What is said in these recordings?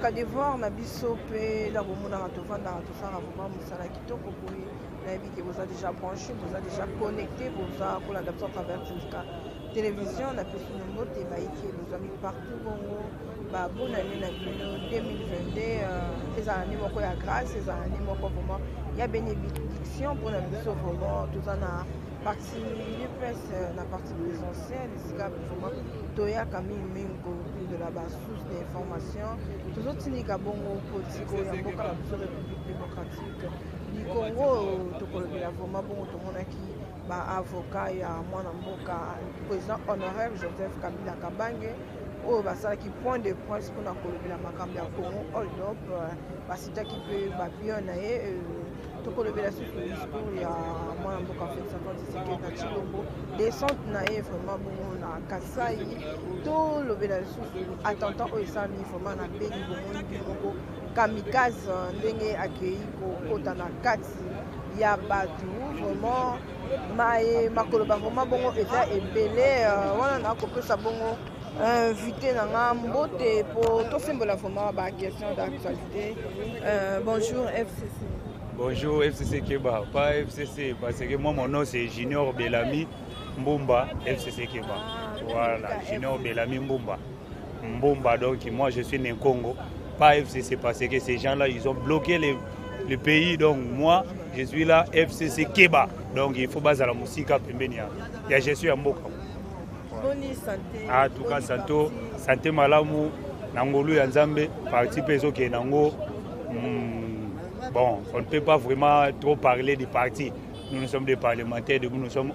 Tosalaka devoir na biso mpe na bomonaka, tovandaka, tosalaka vraiment mosala kitoko boye. Nayebi ke boza déjà branché, boza déjà connecté, boza kolanda biso à travers Tindika Télévision. Napesi bino mbote bayiki bozwami partout. Bongo babonane na bino 2022, ezala nde moko ya grâce, ezala nde moko vraiment ya bénédiction mpona biso. Vraiment toza na parti UDPS, na parti présidentielle, esika vraiment toyaka mingimingi kopindola basource d'information. Tozotindika bongo politike oyo ya mboka na biso, République démocratique du Congo. Tokolobela vraiment bongo, tomonaki baavocat ya mwana mboka président honoraire Joseph Kabila Kabange oyo basalaki point de presse mpona kolobela makambo ya Congo hold up. Basitaki mpe babiens na ye. Tokolobela susu discours ya mwana mboka Félix Antoine Tshisekedi na Tshilombo, descente na ye vraiment bongo na Kasai. Tolobela lisusu attentat oyo esalami vraiment na Beni. Bomoni mpe moko kamikaze ndenge akei kokota na kati ya bato. Vraiment maye makoloba vraiment bongo eza ebele. Wana na kopesa bongo invité na nga mbote po tosembola vraiment baquestion d'actualité. Bonjour FCC. Bonjour FCC Keba, pas FCC, parce que moi, mon nom, c'est Junior Bellamy Mbumba, FCC Keba. Ah, voilà, Junior FCC. Bellamy Mbumba. Mbumba, donc moi je suis né Congo, pas FCC, parce que ces gens-là, ils ont bloqué le pays, donc moi je suis là FCC Keba. Donc il faut bazala musika pembeni ya gestion ya mboka. Boni santé? En tout cas, santé, santé malamu na ngolu ya Nzambe, parti mpe ezokende nango. Bon, on ne peut pas vraiment trop parler du parti. Nous, nous sommes des parlementaires, nous, nous sommes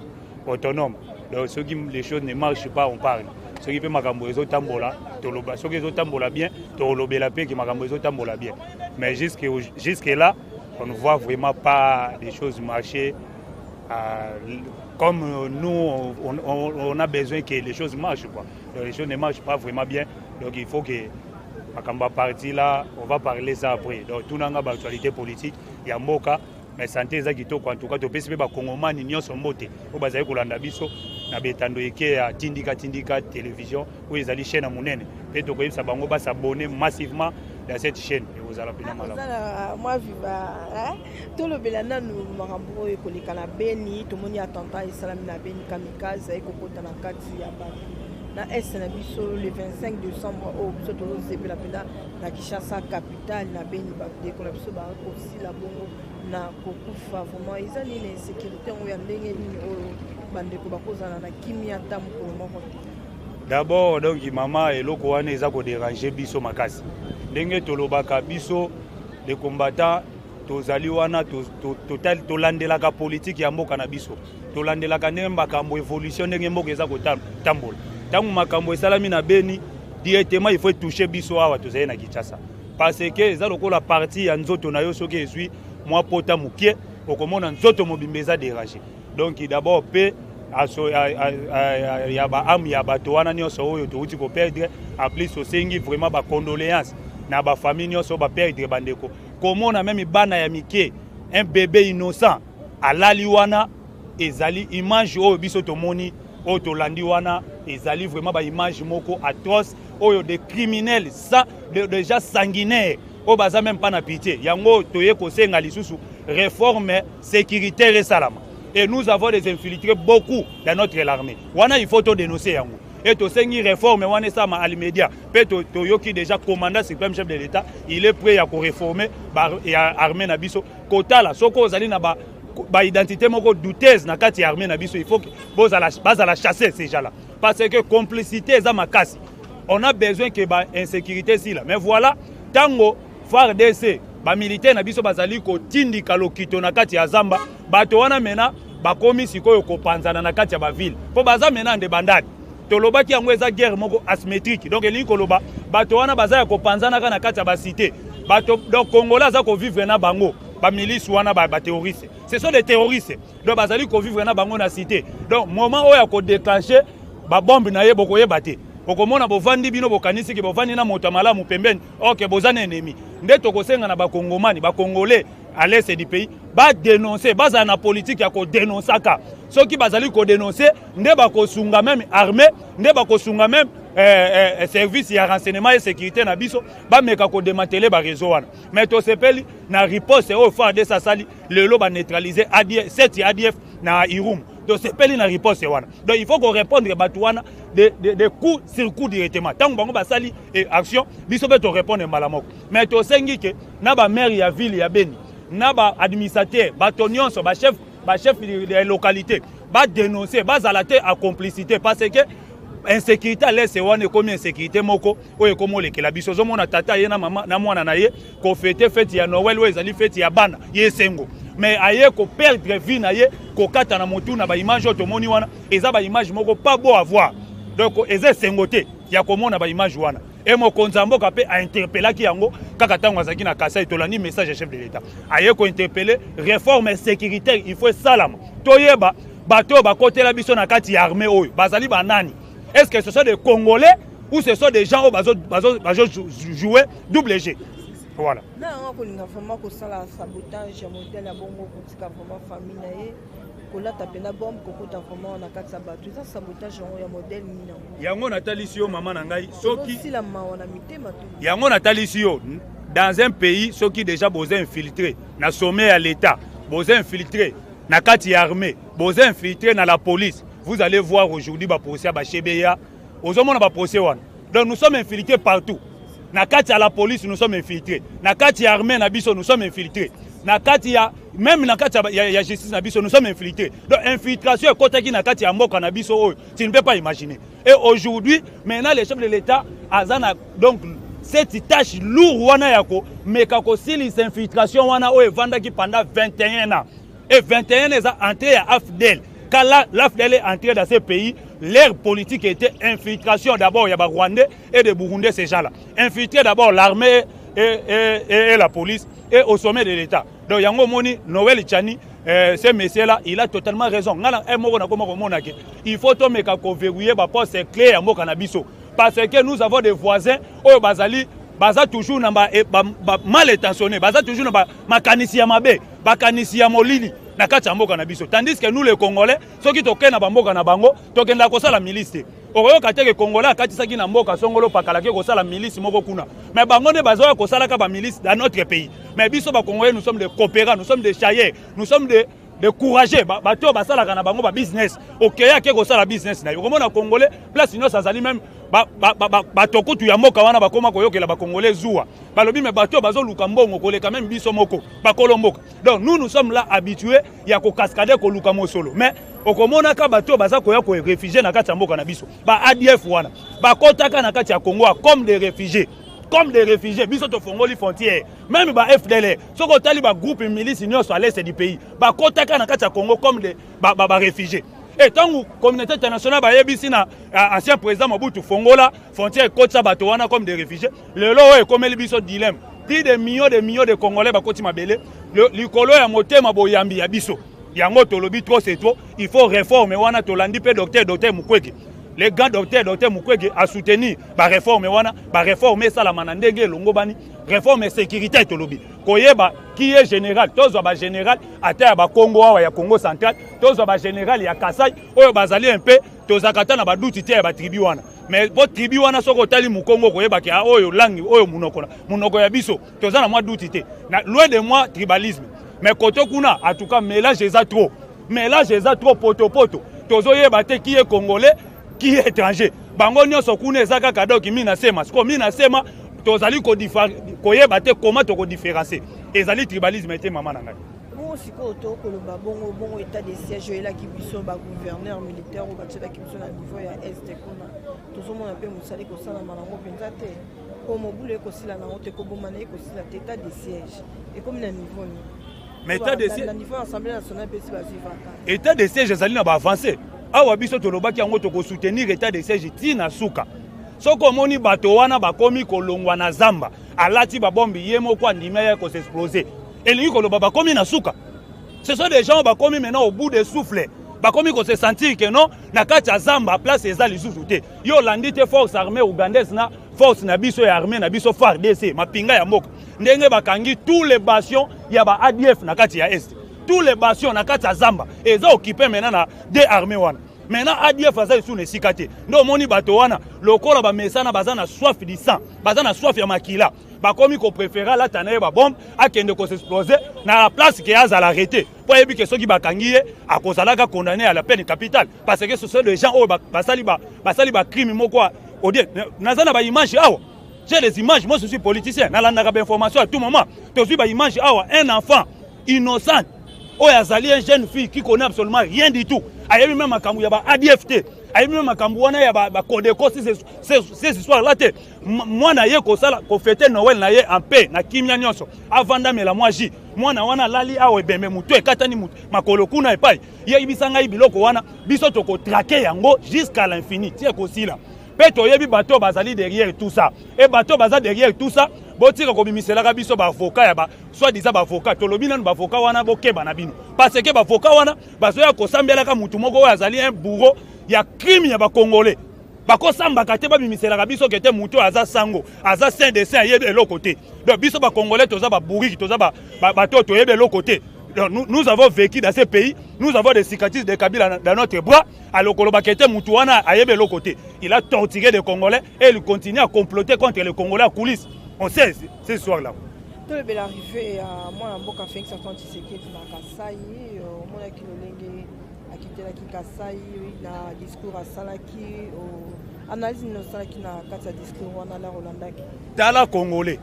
autonomes. Donc soki les choses ne marchent pas, on parle. Soki mpe makambo ezotambola, toloba. Soki ezotambola bien, tolobela mpe ke makambo ezotambola bien. Mais jusque là, on ne voit vraiment pas des choses marcher comme nous, on a besoin que les choses marchent, quoi. Donc les choses ne marchent pas vraiment bien. Donc il faut que makambo ya parti là, on va parler ça après. Donc tunanga baactualité politique ya mboka, mais santé eza kitoko. En tout cas, topesi mpe bakongomani nyonso mbote oyo bazali kolanda biso na betando eke ya Tindika Tindika Télévision oyo ezali chaîne ya monene, mpe tokoyebisa bango bas'abonner massivement dans cette chaîne, ekozala mpena malamu. Ozala mwa viva. Tolobela nanu makambo oyo ekoleka na Beni. Tomoni attentat esalami na Beni, kamikaze ekokota na kati ya bato na est na biso le 25 décembre oyo biso tozosepela mpenza na Kinshasa capitale. Na Beni, bandeko na biso bakosila bongo na kokufa. Vraiment eza nini? Insécurité yango ya ndenge nini oyo bandeko bakozala na kimia ata mokolo moko te? D'abord, donc mama, eloko wana eza kodéranger biso makasi. Ndenge tolobaka, biso les combattants tozali wana, tolandelaka politike ya mboka na biso, tolandelaka ndenge makambo évolution, ndenge mboka eza kotambola. Ntango makambo esalami na Beni, directement il faut toucher biso awa tozali na Kinshasa, parce que eza lokola partie ya nzoto na yo, soki ezwi mwa pota mokie, okomona nzoto mobimba eza déranger. Donc d'abord mpe ya baâmes ya bato wana nyonso oyo touti koperdre, en plus osengi vraiment bacondoléance na bafamille nyonso oyo baperdre bandeko. Komona même bana ya mike, un bébé innocent alali wana, ezali image oyo biso tomoni, oyo tolandi wana, ezali vraiment baimage moko atroce oyo de criminels sa déjà sanguinaire oyo baza même pas na pitié. Yango toye kosenga lisusu réforme sécuritaire esalama, et nous avons des infiltrés beaucoup dans notre l'armée wana, il faut todénoncer yango et tosengi réforme wana esalama à l'immédiat. Mpe toyoki déjà commandant suprême chef de l'État, il est prêt ya koréformer ya armée na biso. Kotala soki ozali na baidentité moko douteuse na kati ya armée na biso, il faut bazala chasser ces gens là, parce que complicité eza makasi. On a besoin que bainsécurité esila, mais voilà, ntango FARDC, bamilitaire na biso bazali kotindika lokito na kati ya zamba, bato wana mena bakomi sikoyo kopanzana na kati ya baville mpo baza mena nde bandadi. Tolobaki yango, eza guerre moko asymétrique. Donc elingi koloba bato wana baza ya kopanzanaka na kati ya bacité. Bato, donc Congolais aza kovivre na bango, bamilice wana, baterroriste, ce sont des terroristes. Donc bazali kovivre na bango na cité. Donc moment oyo ya kodéclencher babombe na ye, bokoyeba te. Okomona bovandi, bino bokanisiki bovandi na moto ya malamu pembeni, ok, boza na ennemi. Nde tokosenga na bakongomani, bacongolais à l'est du pays, badénonce, bazala na politike ya kodénonsaka. Soki bazali kodénonce, nde bakosunga même armée, nde bakosunga même service ya renseignement et sécurité na biso bameka kodémanteler baréseau wana. Mais tosepeli na riposte oyo FARDC asali lelo, baneutraliser ADF, 7 ADF na Irumu. Tosepeli na riposte wana. Donc il faut korépondre bato wana de coup sur coup directement. Ntango bango basali action, biso mpe torépondre mbala moko. Mais tosengi ke na bamaire ya ville ya Beni, na baadministrateur, bato nyonso, bachef ya localité, badénonce, bazala te en complicité, parce que insécurité à l'est wana ekomi insécurité moko oyo ekomi olekela biso. Ozomona tata ye na mama na mwana na ye kofêter fête ya Noël, oyo ezali fête ya bana ye esengo, mais aye koperdre vie na ye, kokata na motu. Na baimage oyo tomoni wana, eza baimage moko pas beau à voir. Donc eza esengo te ya komona baimage wana. E mokonzi ya mboka mpe ainterpellaki yango kaka ntango azalaki na Kasai. Tolandi message ya chef de l'État, aye kointerpeller réforme sécuritaire, il faut esalama, toyeba bato oyo bakotela biso na kati ya armée oyo bazali banani. Est ce que ce sont des Congolais ou ce sont des gens oyo bazo jouer double jeu? Voilà. Na yango akolinga vraiment kosala sabotage ya modèle ya bongo, kotika vraiment famille na ye, kolata mpena bombe, kokota vraiment na kati ya bato, eza sabotage yango ya modèle nini yango? Yango natalisi yo, mama na ngai, soki osila mawa na mitema to. Yango natalisi yo, dans un pays, soki déjà boza infiltré na sommet ya l'État, boza infiltré na kati ya armée, boza infiltré na la police, vous allez voir aujourd'hui baprocès ya baChebeya, ozomona baprocès wana. Donc nous sommes infiltrés partout. Na kati ya la police, nous sommes infiltrés. Na kati ya armée na biso, nous sommes infiltrés. Na kati ya même na kati ya justice na biso, nous sommes infiltrés. Donc infiltration ekotaki na kati ya mboka na biso oyo, tu ne peux pas imaginer. Et aujourd'hui, maintenant, le chef de l'État aza na donc cette tâche lourde wana ya komeka kosilisa infiltration wana oyo evandaki pendant 21 ans. Et 21 eza entrée ya AFDL. Quand l'AFDL est entré dans ce pays, leur politique était infiltration d'abord ya Barwandais et des Burundais. Ces gens-là infiltré d'abord l'armée et la police et au sommet de l'État. Donc yango moni Noël Tshiani, ce monsieur là, il a totalement raison. Ngana un moko na koma komona ke il faut tomeka koverrouiller baposte clé ya mboka na biso, parce que nous avons des voisins oyo bazali, baza toujours na ba mal intentionné, baza toujours na makanisi ya mabe, bakanisi ya molili na kati ya mboka na biso. Tandis que nous les Congolais, soki tokende na bamboka na bango, tokendaka kosala milice te. Okoyoka te ke Congolais akatisaki na mboka songolo pakalaki kosala milice moko kuna. Mais bango nde bazoya kosalaka bamilice dans notre pays. Mais biso Bacongolais, nous sommes des coopérants, nous sommes des chayeurs, nous sommes des courageux. Bato oyo basalaka na bango babusiness, okeye ake kosala business na yo, okomona Congolais place nyonso azali. Même bato kutu ya mboka wana bakóma koyokela Bacongolais zuwa, balobi me bato oyo bazoluka mbongo koleka même biso moko bakolo mboka. Donc nous, nous sommes là habitués ya kocascader, koluka mosolo. Mais okomonaka bato oyo baza koya koréfugier na kati ya mboka na biso, ba ADF wana, bakɔtaka na kati ya Congo comme des réfugiés, comme des réfugiés. Biso tofongoli frontière. Même ba FDLR, soki otali bagroupe milice nyonso à l'est du pays, bakɔtaka na kati ya Congo comme des baréfugiés. E ntango communauté internationale bayebisi na ancien président Mobutu: fongola frontière, ekotisa bato wana comme des réfugiés. Lelo oyo ekomeli biso dilemme. Plus de millions de millions de Congolais bakoti mabele likolo ya motema boyambi ya biso. Yango tolobi trop c'est trop, il faut réforme wana. Tolandi mpe docteur Mukwege, le grand docteur Mukwege asoutenir baréforme wana. Baréforme esalama na ndenge elongo bani. Réforme sécurité, tolobi koyeba qui est général. Tozwa bagénéral ata ya Bakongo awa ya Congo Central, tozwa bagénéral ya Kasai oyo bazali mpe tozalaka ata na baduti te ya batribu wana. Mais po tribu wana, soki otali mokongo, koyebaki oyo langi, oyo monoko, monoko ya biso, toza na mwa duti te. Na loin de moi tribalisme, mais koto kuna, en tout cas mélange eza trop, mélange eza trop, potopoto, tozoyeba te qui est Congolais, qui est étranger. Bango nyonso kuna eza kaka donc mi na sema. Sikoyo mi na sema, tozali koyeba te comment tokodifférencier. Ezali tribalisme te, mama na ngai. Bongo sikoyo tokoloba bongo bongo, état de siège oyelaki biso bagouverneur militaire oyo batielaki biso na niveau ya Est kuna, tozomona mpe mosala ekosalama nango mpenza te, po mobulu ekosila nango te, koboma na ekosila te. État de siège ekomi na niveau nini? Mais état de siège na niveau Assemblée nationale mpe esi bazwi vacance. État de siège ezali na baavance awa. Biso tolobaki yango, tokosoutenir état de siège ntina suka. Soki omoni bato wana bakomi kolongwa na zamba, alati babombi, ye moko andimi aya kos'exploser, elingi koloba bakomi na suka. Ce sont des gens bakomi maintenant au bout de souffle, bakomi kose sentir ke non, na kati ya zamba place eza lisusu te. Yo olandi te force armée ougandaise na force na biso ya armée na biso FARDC, mapinga ya mboka, ndenge bakangi tous les bastions ya ba ADF na kati ya Est, tous les bastions na kati ya zamba eza occupé maintenant na deux armées wana. Maintenant ADF aza lisusu na esika te. Nde omoni bato wana lokola bamesana, baza na soif du sang, baza na soif ya makila, bakomi kopréférer alata na ye babombe, akende kos'exploser na la place ke azala arrêté, mpo ayebi ke soki bakangi ye, akozalaka condamné à la peine capitale, parce que ce sont des gens oyo basali bacrime moko odie. Naza na baimage awa, j'ai des images. Moi, je suis politicien, nalandaka bainformation à tout moment. Tozwi baimage awa, un enfant innocent oyo azali un jeune fille qui connaît absolument rien du tout, ayebi même makambo ya ba ADF te, ayebi même makambo wana ya baCODECO, ces histoires là te. Mwana ye kosala kofêter Noël na ye en paix, na kimia nyonso, avandamela mwa jus. Mwana wana alali awa, ebembe, motu ekatani, mutu makolo kuna epai. Yebisa ngai, biloko wana biso tokotraquer yango jusqu'à l'infini ti ekosila. Mpe toyebi bato bazali derrière tout ça, e bato baza derrière tout ça. Botika kobimiselaka biso baavocat ya ba soi-disant baavocat. Tolobi nanu, baavocat wana, bokeba na bino, parce que baavocat wana bazoya kosambelaka mutu moko oyo azali un bourreau ya crime ya bacongolais. Bakosambaka te, babimiselaka biso ke te mutu oyo aza sango, aza saint de saint, ayebi eloko te. Donc biso bacongolais toza babourrique, toza bato oyo toyebi eloko te. Donc nous, nous avons vécu dans ce pays, nous avons des cicatrices de Kabila dans notre bras. Alors kolobaka ete mutu wana ayebi eloko te, il a torturé des Congolais et il continue à comploter contre les Congolais à coulisses. On sait ce soir là. Tolobela arrivée ya mwana mboka Félix Antoine Tshisekedi na Kasai. Omonaki lolenge akitelaki Kasai na discours asalaki? Analyse nini osalaki na kati ya discours wana lar olandaki? Tala Congolais,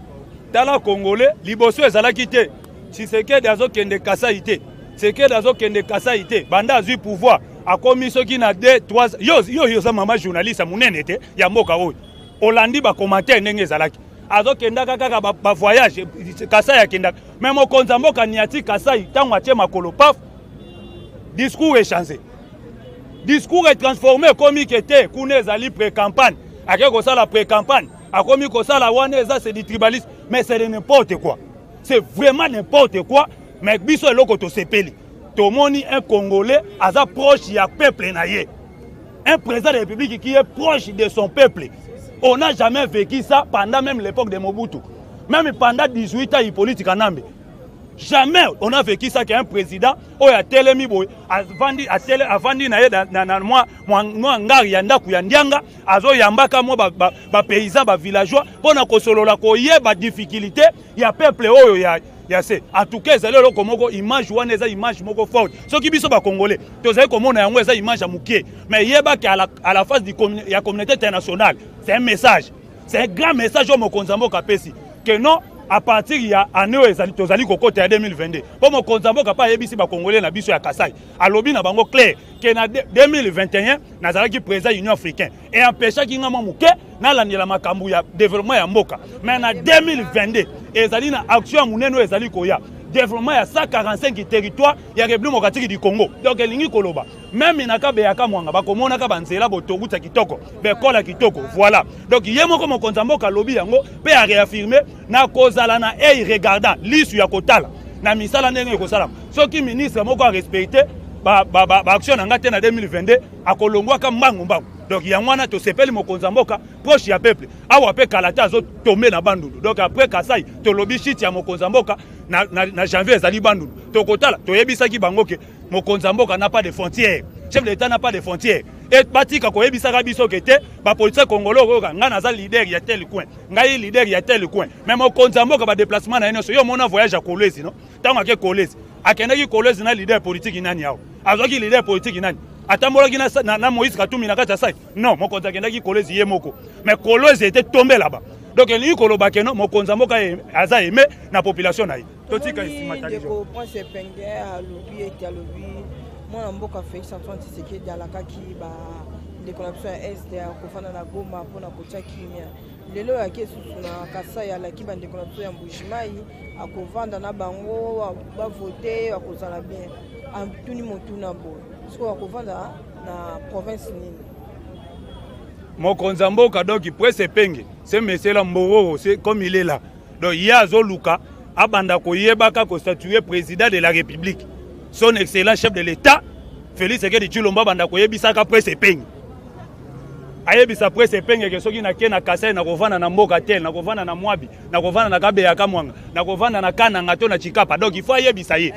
tala Congolais, liboso ezalaki te Tshisekedi azokende Kasai te, Tshisekedi azokende Kasai te. Banda azwi pouvoir, akomi soki na 2 3, yo yo oza mama journaliste monene te ya mboka oyo, olandi bacommentaire ndenge ezalaki, azokendaka kaka bavoyage, Kasai akendaka. Mais mokonzi ya mboka niati Kasai, ntango atie makolo, paf, discours echanger, discours etransformer, ekomi ke te kuna ezali pré-campagne, ake kosala pré-campagne, akomi kosala wana eza c'est du tribalisme. Mais c'est de n'importe quoi, c'est vraiment n'importe quoi. Mais biso eloko tosepeli, tomoni un Congolais aza proche ya peuple na ye, un président de la République qui est proche de son peuple. On n'a jamais vécu ça pendant même l'époque de Mobutu, même pendant 18 ans Hippolyte Kanambe. Jamais on a vécu ça qu'un président oyo atelemi boye, avandi, avandi na ye na mwa ngari ya ndako ya ndianga, azoyambaka mwa bapaysan, bavillageois, mpo na kosolola, koyeba difficulté ya peuple oyo ya se. En tout cas, ezali eloko moko, image wana eza image moko forte. Soki biso bacongolais tozali komona yango, eza image ya moke, mais yebaki à la face ya communauté internationale, c'est un message, c'est un grand message oyo mokonzi ya mboka apesi que non, à partir ya année oyo ezali tozali kokota ya 2022, mpo mokonzi ya mboka mpe ayebisi bacongolais na biso ya Kasai, alobi na bango clair ke na 2021 nazalaki président Union africaine e empêchaki nga mwa moke nalandela makambo ya développement ya mboka. Mais na 2022 ezali na action ya monene oyo ezali koya, développement ya 145 territoire ya République démocratique du Congo. Donc elingi koloba, même na Kabeyaka Mwanga bakomonaka banzela, botoruta kitoko, bekola kitoko. Voilà, donc ye moko mokonzi ya mboka alobi yango mpe aréaffirmer na kozala na œil regardant, lisu ya kotala na misala ndenge ekosalama. Soki ministre moko arespecter baaction na nga te na 2022, akolongwaka mbangu mbangu. Donc yango wana tosepeli, mokonzi ya mboka proche ya peuple. Awa mpe kala te azotombe na Bandundu. Donc après Kasai, tolobi shite ya mokonzi ya mboka na janvier ezali Bandundu. Tokotala, toyebisaki bango ke mokonzi ya mboka n'a pas de frontière, chef de l'État n'a pas de frontière. E batika koyebisaka biso ke te, bapoliticien congolais okoyoka ngai naza leader ya tel coin, ngai leader ya tel coin. Mais mokonzi ya mboka, badéplacement na ye nyonso, yo omona voyage ya Kolwezi? No, ntango ake Kolwezi, akendaki Kolwezi na leader politique nani? Awa azwaki leader politique nani? Atambolaki na Moïse Katumbi na kati ya saki? Non, mokonzi akendaki Kolwezi ye moko, mais Kolwezi ete tombe là-bas. Donc elingi koloba ke non, mokonzi ya mboka aza aimé na population na ye. Totika esima. Ndeko Prince Epenge alobi ete, alobi mwana mboka Félix Antoine Tshisekedi alakaki bandeko na biso ya Est ya kofanda na Goma mpona kotia kimia. Lelo oyo ake susu na Kasai, alaki bandeko na biso ya Mbujimai akovanda na bango, bavote, akozala bien. Atuni motuna boye: soki akovanda na province nini? Mokonzi ya mboka, donc Prince Epenge, ce monsieur là mbororo, c'est comme il est là. Donc ye azoluka abanda koyebaka kostatuer président de la République, son excellent chef de l'État Félix Tshisekedi Tshilombo, abanda koyebisaka Prince Epenge. Ayebisa Prince Epenge ke soki nake na Kasai, nakovanda na mboka tel, nakovanda na Mwabi, nakovanda na Kabeya Kamwanga, nakovanda na Kananga to na Chikapa. Donc il faut ayebisa ye.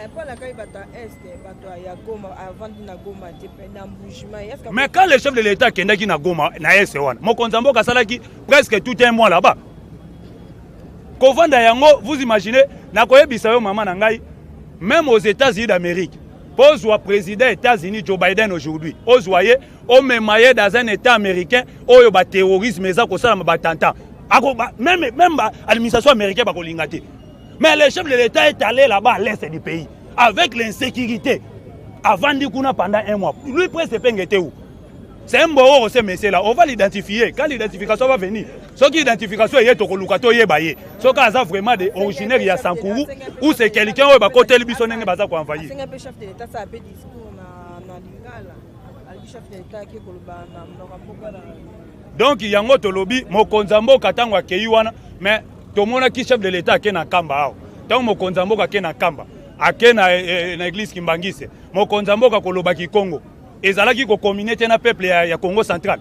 Mais quand le chef de l'État akendaki na Goma, na Est wana, mokonzi ya mboka asalaki presque tout un mois là-bas. Kovanda yango, vous imaginez, nakoyebisa yo, mama na ngai, même aux États-Unis d'Amérique, mpo ozwa président États-Unis Joe Biden aujourd'hui, ozwa ye, omema ye dans un État américain oyo baterrorisme eza kosalama, batanta ako ba, même ba administration américaine bakolinga te. Mais le chef de l'État est allé là-bas à l'est du pays avec l'insécurité, avandi kuna pendant un mois. Lui, Prince Epenge, était où? C'est un mbororo, ce monsieur là. On va l'identifier quand l'identification va venir. Soki identification eye, tokoluka toyeba ye soki aza vraiment de originaire ya Sankuru ou c'est quelqu'un oyo bakoteli biso ndenge baza koenvahir. Asenga mpe chef de l'État asala mpe discours na lingala. Alobi chef de l'État ake koloba na monoko ya mboka na Donc yango tolobi, mokonzi ya mboka ntango akei wana, mais tomonaki chef de l'État ake na Nkamba awa. Ntango mokonzi ya mboka ake na Nkamba, ake na église Kimbanguiste, mokonzi ya mboka kolobaki Kongo ezalaki kocommunier te na peuple ya Congo Central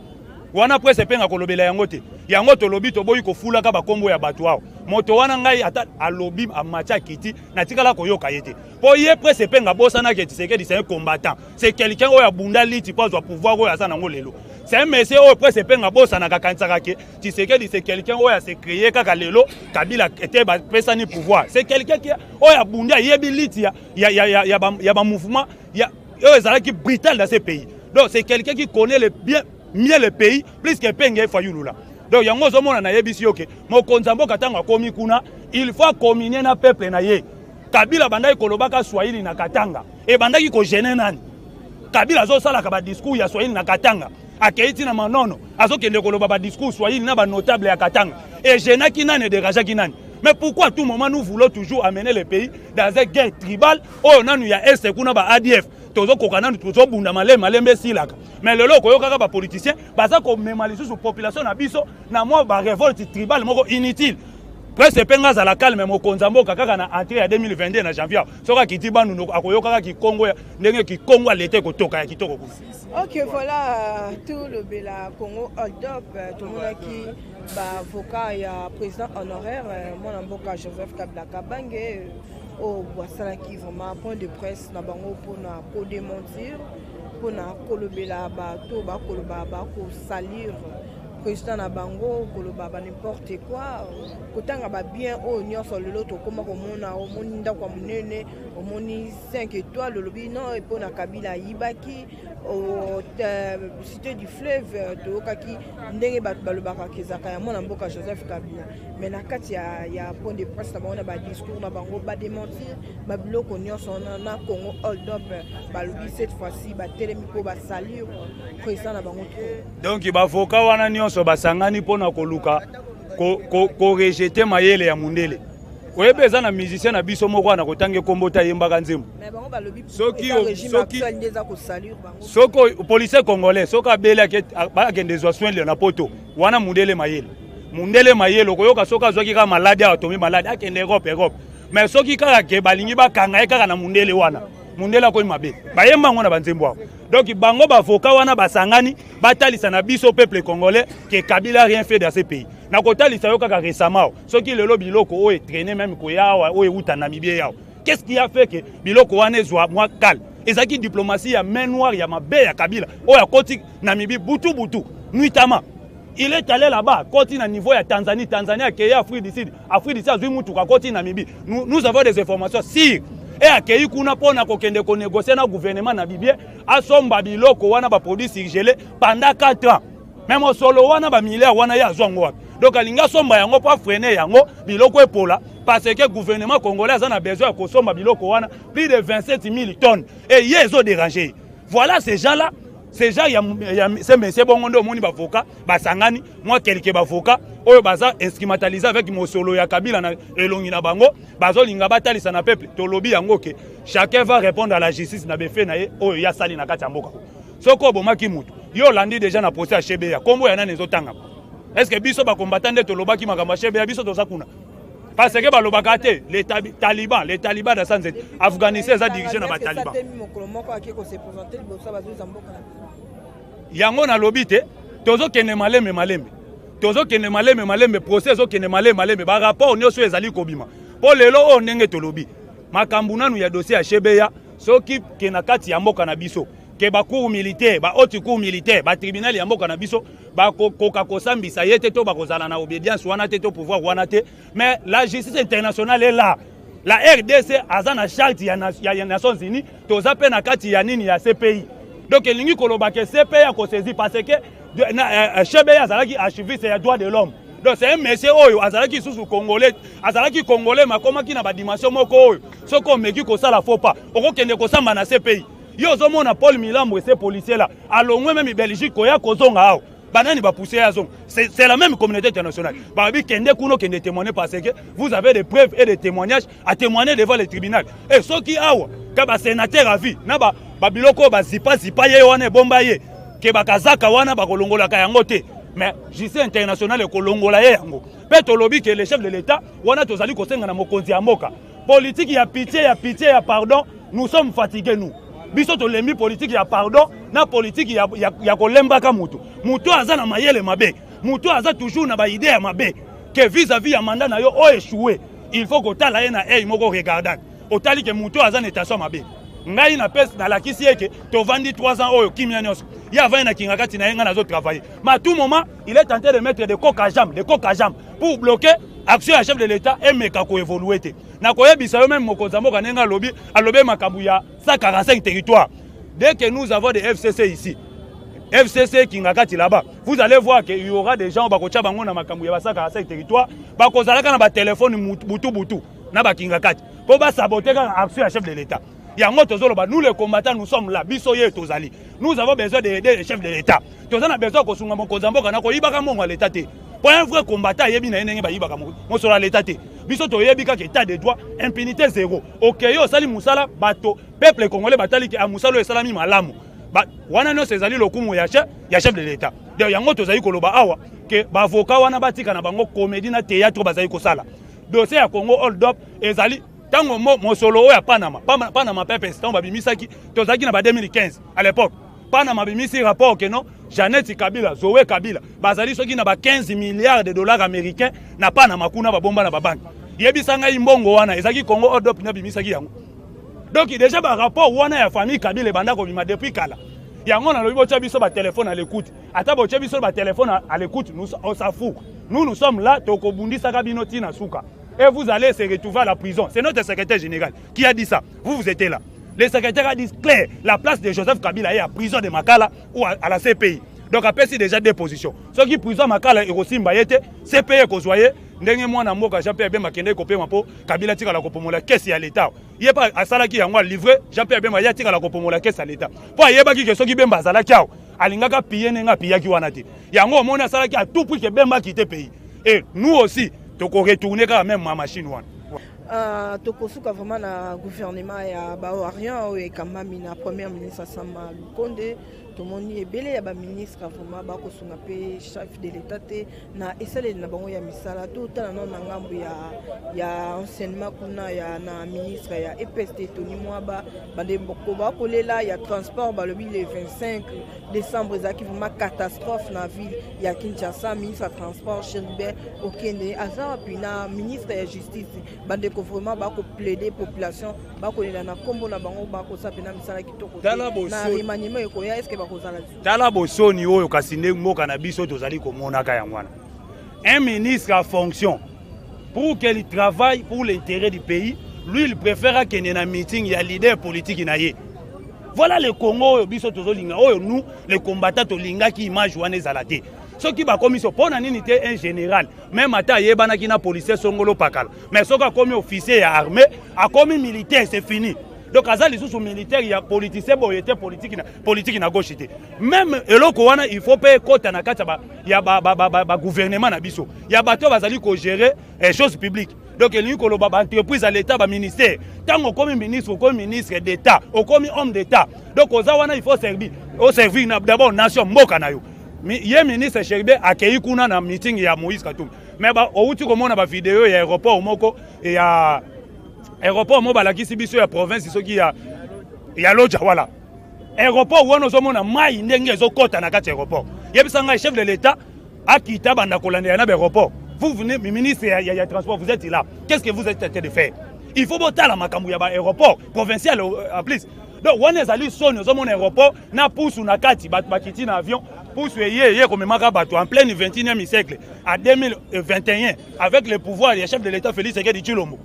wana. Prince Epenga kolobela yango te. Yango tolobi, toboyi kofulaka bakombo ya bato awa. Moto wana, ngai ata alobi, amati, akiti, natikala koyoka ye te. Mpo ye Prince Epenga abosanaki Tshisekedi c'est un combattant, c'est quelqu'un oyo abunda liti mpo azwa pouvoir oyo aza nango lelo. C'est un monsieur oyo Prince Epenga abosanaka, akanisaka ke Tshisekedi c'est quelqu'un oyo ase créé kaka lelo Kabila ete bapesani pouvoir. C'est quelqu'un qui oyo abundi, ayebi liti ya bamouvement oyo ezalaki brutal dans ce pays. Donc c'est quelqu'un qui connaît le bien mieux le pays plus que Epenge Fayulu là. Donc yango ozomona, nayebisi yo ke mokonzi ya mboka ntango akomi kuna, il faut acommunier na peuple na ye. Kabila bandaki kolobaka swahili na Katanga, ebandaki kogêner nani? Kabila azosalaka badiscours ya swahili na Katanga, akei ntina Manono, azokende koloba badiscours swahili na banotable ya Katanga, egênaki nani? Edérangeaki nani? Mais pourquoi à tout moment nous voulons toujours amener le pays dans une guerre tribale oyo nanu ya Est kuna, ba ADF tozokoka nanu, tozobunda malembe malembe esilaka? Mais lelo okoyokaka bapoliticien baza komema lisusu population na biso na mwa barévolte tribale moko inutile. Prince Epenga azala calme. Mokonzi ya mboka kaka na entrée ya 2022 na janvier, soki akiti Bandundu, akoyokaka kikongo ndenge kikongo alete kotoka ya kitoko kuna. Ok, voilà, tolobela Congo Hold Up. Tomonaki baavocat ya président honoraire, mwana mboka Joseph Kabila Kabange, oyo basalaki vraiment point de presse na bango mpona kodémentir, mpona kolobela bato bakoloba bakosalir président na bango, koloba ba n'importe quoi, kotanga babien oyo nyonso lelo tokóma komona. Omoni ndako ya monene, omoni 5 étoiles, olobi non, mpona Kabila ayibaki. Cité du Fleuve, toyokaki ndenge bato balobaka kezaka ya mwana mboka Joseph Kabila. Mais na kati ya point de presse na bango, na badiscours na bango, badémentir babiloko nyonso wana. Na Congo Hold Up, balobi cette fois-ci batelemi mpo basalir président na bango trop. Donc baavocat wana nyonso basangani mpona koluka korejeter mayele ya mundele. Oyebi, eza na musicien na biso moko wana, kotanga ekombo te, ayembaka nzembo. Soki policier congolais soki abeli, akende ezwa soin na Poto wana, mundele mayele, mundele mayele, okoyoka soki azwaki kaka maladi awa, tomi maladi, akende Europe, Europe. Mais soki kaka ke balingi bakanga ye kaka na mundele wana, mundele akomi mabe. Bayemba yango na banzembo awa. Donc bango baavocat wana basangani batalisa na biso peuple congolais ke Kabila rien fait dans ce pays. Nakotalisa yo kaka récemment, soki lelo biloko oyo etraîne même koya awa, oyo euta Namibie awa, qu'est-ce qui a fait que biloko wana ezwa mwa kale? Ezalaki diplomatie ya main noire ya mabe ya Kabila oyo akoti Namibie butu butu, nuitamment il est allé là-bas, koti na niveau ya Tanzanie, Tanzanie akei Afrique du Sud, Afrique du Sud azwi mutuka, akoti Namibie. Nous avons des informations sûres. E akei kuna mpona kokende konégocier na gouvernement namibien, asomba biloko wana, baproduit surgelé pendant 4 ans. Mais mosolo wana, bamilliard wana, ye azwa yango wapi? Donc alingi asomba yango mpo afreiner yango, biloko epola, parce que gouvernement congolais aza na besoin ya kosomba biloko wana, plus de 27 000 tonnes, et ye ezodéranger. Voilà, ces gens là, ces gens ya ce monsieur. Bongo nde omoni baavocat basangani, mwa quelque baavocat oyo baza instrumentalisé avec mosolo ya Kabila na elongi na bango, bazolinga batalisa na peuple. Tolobi yango ke chacun va répondre à la justice na befe na ye oyo ye asali na kati ya mboka. Soki obomaki mutu, yo olandi déjà na procès ya Chebeya, nkombo ya nani ezotangama? Est ce que biso bakombata nde tolobaki makambo ya Chebeya? Biso toza kuna parce que balobaka te les taliban, les taliban na sanzete. Afghanistan eza dirigé na bataliban. Yango nalobi te. Tozokende malembe malembe, tozokende malembe malembe, procès ezokende malembe malembe, barapport nyonso ezali kobima. Mpo lelo oyo ndenge tolobi makambo nanu ya dossier ya Chebeya, soki ke na kati ya mboka na biso ke bacour militaire, bahaute cour militaire, batribunal ya mboka na biso bakokoka kosambisa ye te, to bakozala na obédience wana te, to pouvoir wana te. Mais la justice internationale est là. La RDC aza na charte ya Nations Unies, toza mpe na kati ya nini ya CPI. Donc elingi koloba ke CPI akosaisi parce que Chebeya azalaki archiviste ya droit de l'homme. Donc c'est un monsieur oyo azalaki lisusu congolais, azalaki congolais mais akomaki na badimension moko oyo soki omeki kosala faux pas, okokende kosamba na CPI. Yo ozomona Paul Milambo, ese policier là, alongwe même Belgique koya kozonga awa. Banani bapousse ye azonga? C'est la même communauté internationale. Babi kende kuno, kende témoigner parce que vous avez des preuves et des témoignages à témoigner devant le tribunal. Et soki awa ka basénateur à vie na babiloko oyo bazipazipa ye wana, ebomba ye ke bakazaka wana, bakolongolaka yango te, mais justice internationale ekolongola ye yango. Mpe tolobi ke le chef de l'État wana, tozali kosenga na mokonzi ya mboka, politique ya pitié, ya pitié, ya pardon, nous sommes fatigués. Nous, biso tolembi politique ya pardon na politique ya kolembaka motu. Motu aza na mayele mabe, motu aza toujours na baidée ya mabe ke vis-à-vis ya mandat na yo oyo échoué, il faut kotala ye na œil moko regardant. Otali ke motu aza na intention mabe. Ngai napesi, nalakisi ye ke tovandi 3 ans oyo kimia nyonso, ye avandi na kinga kati na ye, ngai nazotravailler. Mais à tout moment il est tenté de mettre des coques à jambes, des coques à jambes pour bloquer action ya chef de l'État emeka koévoluer te. Nakoyebisa yo, même mokonzi ya mboka ndenge alobi, alobi makambo ya 145 territoires. Dès que nous avons des FCC ici, FCC Kingakati là-bas, vous allez voir qu'il y aura des gens bakotia bango na makambo ya ba 145 territoire, bakozalaka na batelefone butu butu na bakingakati mpo basabote kaka action ya chef de l'État. Yango tozoloba, nous les combattants, nous sommes là. Biso ye tozali, nous avons besoin d'aider le chef de l'État. Toza na besoin kosunga mokonzi ya mboka na koyibaka mbongo ya l'État te, po un vrai combattant ayebi na ye ndenge bayibaka mosolo ya l'État te. Biso toyebi kaka état de droit, impunité zéro. Okei, osali mosala, bato, peuple congolais batali ke mosala oyo esalami malamu. Wana nyonso ezali lokumu ya chef de l'État. Donc yango tozali koloba awa ke baavocat wana batika na bango comédie na théâtre bazali kosala. Dossier ya Congo Hold Up ezali ntango mosolo oyo ya Panama, Panama Papers, ntango babimisaki, tozalaki na ba 2015 à l'époque. Panama bimisi rapport ke non, Jeannette Kabila, Zoé Kabila bazali soki na ba 15 milliards de dollars américains na Panama kuna, babomba na babanke. Yebisa ngai, mbongo wana ezalaki Congo Hold Up nde bimisaki yango? Donc déjà barapport wana ya famille Kabila ebanda kobima depuis kala. Yango nalobi, botya biso batelefone à l'écoute. Ata botya biso batelefone à l'écoute, nous, on s'en fout. Nous, nous sommes là, tokobundisaka bino ntina suka et vous allez se retrouver à la prison. C'est notre secrétaire général qui a dit ça. Vous, vous étiez là. Le secrétaire a dit clair, la place de Joseph Kabila est à prison de Makala ou à la CPI. Donc apesi déjà deux positions. Soki prison Makala ekosimba ye te, CPI ekozwa ye. Ndenge mwana mboka Jean Pierre Bemba akende kopema mpo Kabila atikala kopomola caisse ya l'État, ye mpe asalaki yango, alivre Jean Pierre Bemba, ye atikala kopomola caisse ya l'État, mpo ayebaki ke soki Bemba azalaki awa, alingaka piller ndenge apillaki wana te. Yango omoni asalaki à tout prix ke Bemba akite pays. Et nous aussi tokoretourne kaka même ma machine wana. Tokosuka vraiment na gouvernement ya bawarriors oyo ekambami na premier ministre Sama Lukonde. Tomoni ebele ya baministre vraiment bakosunga mpe chef de l'État te na esaleli na bango ya misala. Totala nano na ngambo ya enseignement kuna, ya na ministre ya EPST Tony Mwaba, bandeko bakolela. Ya transport, balobi le 25 décembre ezalaki vraiment catastrophe na ville ya Kinshasa. Ministre ya transport Chérubin Okende aza wapi? Na ministre ya justice, bandeko vraiment bakoplaide, population bakolela na nkombo na bango, bakosala mpena misala kitoko. Na remaniement ekoya, est-ce bakozala? Tala bosoni oyo kasi nde mboka na biso tozali komonaka yango wana. Un ministre en fonction, pour qu'il travaille pour l'intérêt du pays, lui il préfère akende na meeting ya leader politique na ye. Voilà le Congo oyo biso tozolinga, oyo nous les combattants tolingaki. Image wana ezala te. Soki bakomi so, mpo na nini te un général, même ata ayebanaki na policier songolo pakala, mais soki akomi officier ya armée, akomi militaire, c'est fini. Donc aza lisusu militaire ya politicien boye te, politique na gauche te. Même eloko wana, il faut mpe ekɔta na kati ya bagouvernement na biso, ya bato oyo bazali kogérer chose publique. Donc elingi koloba baentreprise ya l'État, baministère. Ntango okomi ministre, okomi ministre d'État, okomi homme d'État. Donc oza wana, il faut servir, oservir d'abord nation, mboka na yo. Ye ministre Chérubin akei kuna na meeting ya Moïse Katumbi, mais outi komona bavideo ya aéroport moko, ya aéroport moko balakisi biso ya province soki ya Lodja. Wala aéroport wana, ozomona mai ndenge ezokɔta na kati ya aéroport. Yebisa ngai, chef de l'État akita banda kolandela na baéroport. Vous venez, ministre ya transport, vous êtes là, qu'est-ce que vous êtes en train de faire? Il faut botala makambo ya baéroport provincial en plus. Donc wana ezali soni. Ozomona aéroport na pusu na kati, bato bakiti na avion, pusu eye ye komemaka bato en pleine 21e siècle, à 2021, avec le pouvoir ya chef de l'État Félix Tshisekedi Tshilombo,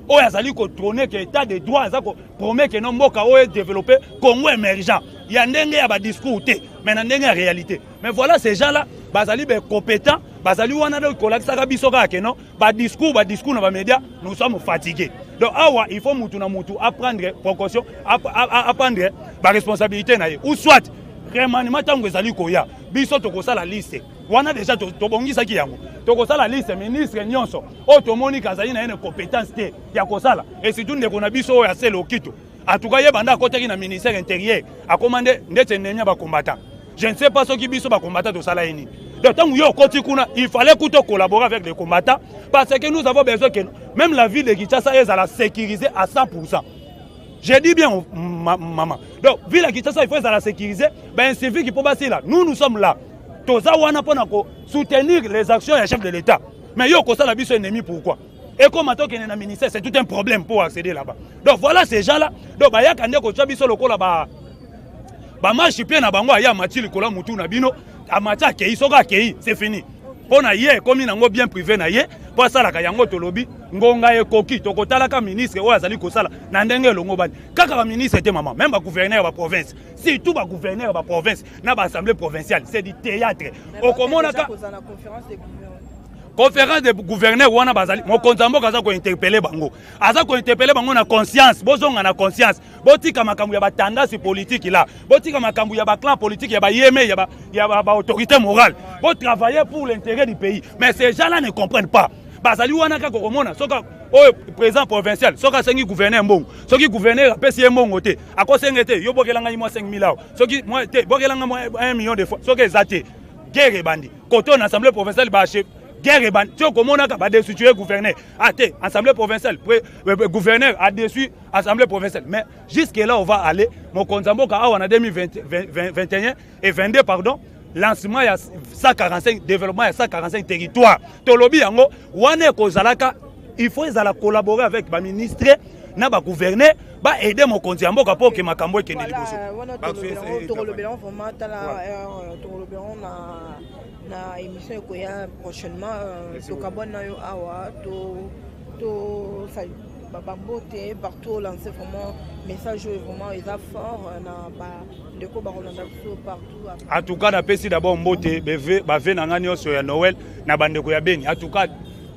oyo azali koprôner ke état de droit, aza kopromettre ke no mboka oyo edéveloppe, Congo émergent, ya ndenge ya badiscours te, mais na ndenge ya réalité. Mais voilà, ces gens là bazali bacompétent, bazali wana. Donc kolakisaka biso kaka ke non, badiscours, badiscours na bamédia, nous sommes fatigués. Donc awa il faut mutu na mutu aprendre précaution, aprendre baresponsabilité na ye, ou soit remaniement ntango ezali koya, biso tokosala liste wana. Déjà tobongisaki yango, tokosala liste ministre nyonso oyo tomoni kazali na ye na compétence te ya kosala. Et surtout ndeko na biso oyo asele Okito, en tout cas ye banda akotaki na ministère intérieur, akoma nde ndeti ennemi ya bacombattant. Je ne sais pas soki biso bacombattant tosala ye nini. Donc ntango yo okoti kuna, il fallait kuto collaborer avec les combattants, parce que nous avons besoin que même la ville de Kinshasa ezala sécurisée à 100. Je dis bien, ma, maman. Donc ville ya Kinshasa, il faut ezala sécurisée, baincivique mpo basila. Nous, nous sommes là, toza wana mpona kosoutenir les actions ya chef de l'État. Mais yo okosala biso ennemi, pourquoi? Ekoma tokende na ministère, c'est tout un problème pour accéder là-bas. Donc voilà, ces gens là, donc bayaka nde kotya biso lokola ba bamarchepied na bango. Aya amati likolo ya mutu na bino, amati, akei. Soki akei, c'est fini mpo na ye, ekomi nango bien privé na ye mpo asalaka yango. Tolobi ngonga ekoki, tokotalaka ministre oyo azali kosala na ndenge elongo bani. Kaka baministre te, mama, même bagouverneur ya baprovince, surtout bagouverneur ya baprovince na baassemblée provinciale, c'est du théâtre. Okomonaka conférence de gouverneur wana, bazali, mokonzi ya mboka aza kointerpeller bango, aza kointerpeller bango na conscience. Bozonga na conscience, botika makambo ya batendance politique la, botika makambo ya baclan politique, ya bayeme, ya baautorité morale. Botravailler pour l'intérêt du pays. Mais ces gens là ne comprennent pas. Bazali wana kaka komona soki oyo président provincial, soki asengi gouverneur mbongo, soki gouverneur apesi ye mbongo te, akosenga te: yo bokela ngai mwa 5000 awa, soki te bokela ngai mwa 1 million de fois. Soki eza te, guerre ebandi. Kote na assemblée provinciale, bachef, guerre ebandi ti okomonaka badestitue gouverneur. Ah te, assemblée provinciale, gouverneur adéçu assemblée provinciale. Mais jusque là on va aller. Mokonzi ya mboka awa na 2021 et 22, pardon, lancement ya 145, développement ya 145 territoire, tolobi yango wana ekozalaka, il faut ezala collaborer avec baministre na bagouverneur, baaider mokonzi ya mboka mpo oke makambo ekende liboso. Tokolobela vraiment, tala, tokolobela na émission ekoya prochainement. Tokabwana na yo awa, to bambote partout, lancer vraiment message oyo vraiment eza fort na bandeko bakolanda biso partout. En tout cas napesi d'abord mbote, bavœux na ngai nyonso ya Noël na bandeko ya Beni. En tout cas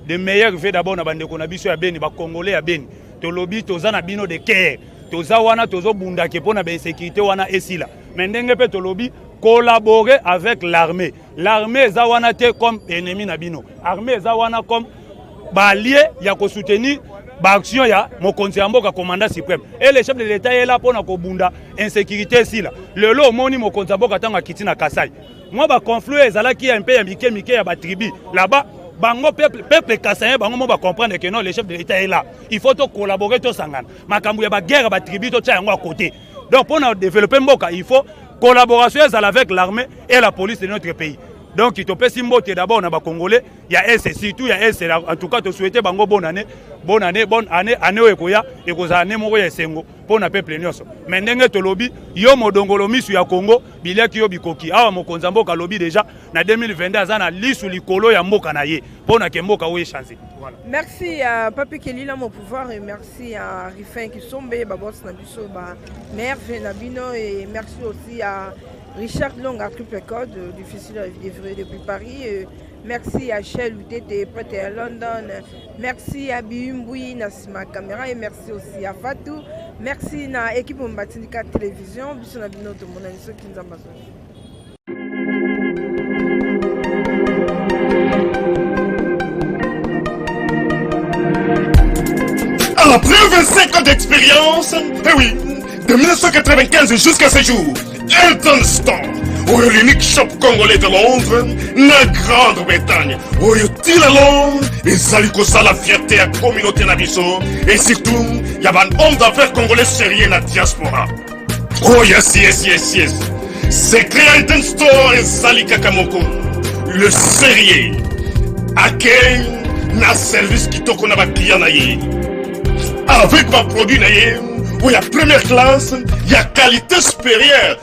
de meilleurs vœux d'abord na bandeko na biso ya Beni, bacongolais ya Beni. Tolobi toza na bino de cœur, toza wana, tozobundake mpo na bainsécurité wana esila. Mais ndenge mpe tolobi, collaborer avec l'armée. L'armée eza wana te comme ennemi na bino, armée eza wana comme baallié ya kosoutenir baaction ya mokonzi ya mboka, commandant suprême. Et le chef de l'État ye la mpona kobunda insécurité esila. Lelo omoni mokonzi ya mboka ntango akiti na Kasai, mwa baconflit ezalaki ya mpe ya mike mike ya batribu là-bas, bango peuple kasaïen, bango mo bacomprendre que non, le chef de l'État est là, il faut tocollaborer, tosangana. Makambo ya baguerre ya batribu, totia yango à côté. Donc mpona développer mboka, il faut collaboration ezala avec l'armée et la police de notre pays. Donc topesi mbote d'abord na bacongolais ya est, surtout ya est. En tout cas tosouhaite bango bonne année, bonne année, bonne année. Année oyo ekoya ekozala année moko ya esengo mpo na peuple nyonso. Mais ndenge tolobi, yo modongolo misu ya Congo, biliaki yo bikoki awa. Mokonzi ya mboka alobi déjà na 2022 aza na lisu likolo ya mboka na ye mpo na ke mboka oyo echange. Voilà. Merci à Papi Kelila mon pouvoir et merci à Rifin Kisombe, baboss na biso, ba merve na bino, et merci aussi à Richard Longa, triple code, difficile à livrer depuis Paris. Et merci à Shell Utete, prêté à London. Merci à Biumboui, Nassima Caméra, et merci aussi à Fatou. Merci na équipe Mbatindika Télévision. Biso na bino tout le monde, soki Nzambe. Après 25 ans d'expérience, eh oui, de 1995 jusqu'à ce jour, Elton Store, oyo l'unique shop congolais de Londres, na Grande-Bretagne, oyo ti lelo ezali kosala fierté ya communauté na biso et surtout ya ba homme d'affaires congolais sérieux na diaspora. Oh yes. Secret ya Hilton Store ezali kaka moko, le sérieux, accueil na service kitoko na baclient na ye, avec baproduit na ye oyo ya première classe, ya qualité supérieure.